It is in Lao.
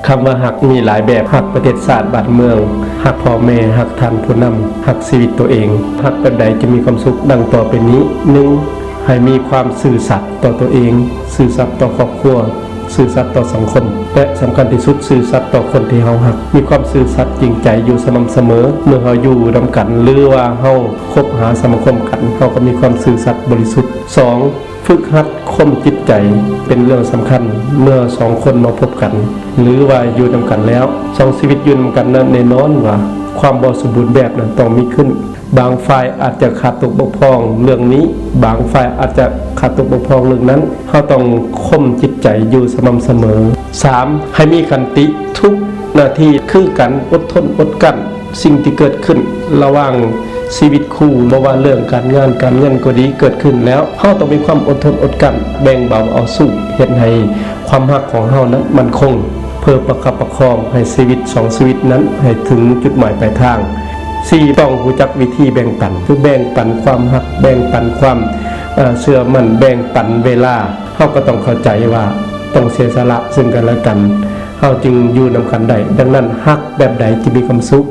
ຄຳວ່າຮັກມີຫຼາຍແບບ, ຮັກປະເທດຊາດບ້ານເມືອງ, ຮັກພໍ່ແມ່, ຮັກທ່ານຜູ້ນຳ, ຮັກຊີວິດຕົວເອງ. ຮັກແບບໃດຈະມີຄວາມສຸກ? ດັ່ງຕໍ່ໄປນີ້, ໜຶ່ງ ໃຫ້ມີຄວາມຊື່ສັດຕໍ່ຕົວເອງ, ຊື່ສັດຕໍ່ຄອບຄົວ, ຊື່ສັດຕໍ່ສັງຄົມ ແລະ ສຳຄັນທີ່ສຸດ ຊື່ສັດຕໍ່ຄົນທີ່ເຮົາຮັກ. ມີຄວາມຊື່ສັດຈິງໃຈຢູ່ສະໝ່ຳສະເໝີ ເມື່ອເຮົາຢູ່ນຳກັນ ຫຼືວ່າເຮົາຄົບຫາສະມາຄົມກັນ, ເຮົາກໍມີຄວາມຊື່ສັດບໍລິສຸດ. ສອງ ຝຶກຫັດຂົ່ມຈິດໃຈ ເປັນເລື່ອງສຳຄັນ ເມື່ອສອງຄົນມາພົບກັນ ຫຼືວ່າຢູ່ນຳກັນແລ້ວ. ສອງຊີວິດຢູ່ນຳກັນນັ້ນ ແນ່ນອນວ່າຄວາມບໍ່ສົມບູນແບບນັ້ນຕ້ອງມີຂຶ້ນ. ບາງຝ່າຍອາດຈະຂາດຕົກບົກຜ່ອງເລື່ອງນີ້, ບາງຝ່າຍອາດຈະຂາດຕົກບົກຜ່ອງເລື່ອງນັ້ນ. ເຮົາຕ້ອງຂົ່ມຈິດໃຈຢູ່ສະໝ່ຳສະເໝີ. ສາມ ໃຫ້ມີຂັນຕິ, ທຸກໜ້າທີ່ຄືກັນ, ອົດທົນອົດກັ້ນ. ສິ່ງທີ່ເກີດຂຶ້ນລະຫວ່າງຊີວິດຄູ່, ບໍ່ວ່າເລື່ອງການງານການເງິນກໍດີ, ເກີດຂຶ້ນແລ້ວ ເຮົາຕ້ອງມີຄວາມອົດທົນອົດກັ້ນ, ແບ່ງເບົາເອົາສຸກ, ເຮັດໃຫ້ຄວາມຮັກຂອງເຮົານັ້ນໝັ້ນຄົງ ເພື່ອປະຄັບປະຄອງໃຫ້ຊີວິດສອງຊີວິດນັ້ນໃຫ້ເຖິງຈຸດໝາຍປາຍທາງ. ສີ່ ຕ້ອງຮູ້ຈັກວິທີແບ່ງປັນ, ຄືແບ່ງປັນຄວາມຮັກ, ແບ່ງປັນຄວາມ ເອີ່ ເຊື່ອໝັ້ນ, ແບ່ງປັນເວລາ. ເຮົາກໍຕ້ອງເຂົ້າໃຈວ່າຕ້ອງເສຍສະຫຼະເຊິ່ງກັນແລະກັນ, ເຮົາຈຶ່ງຢູ່ນຳກັນໄດ້. ດັ່ງນັ້ນ, ຮັກແບບໃດຈະມີຄວາມສຸກ?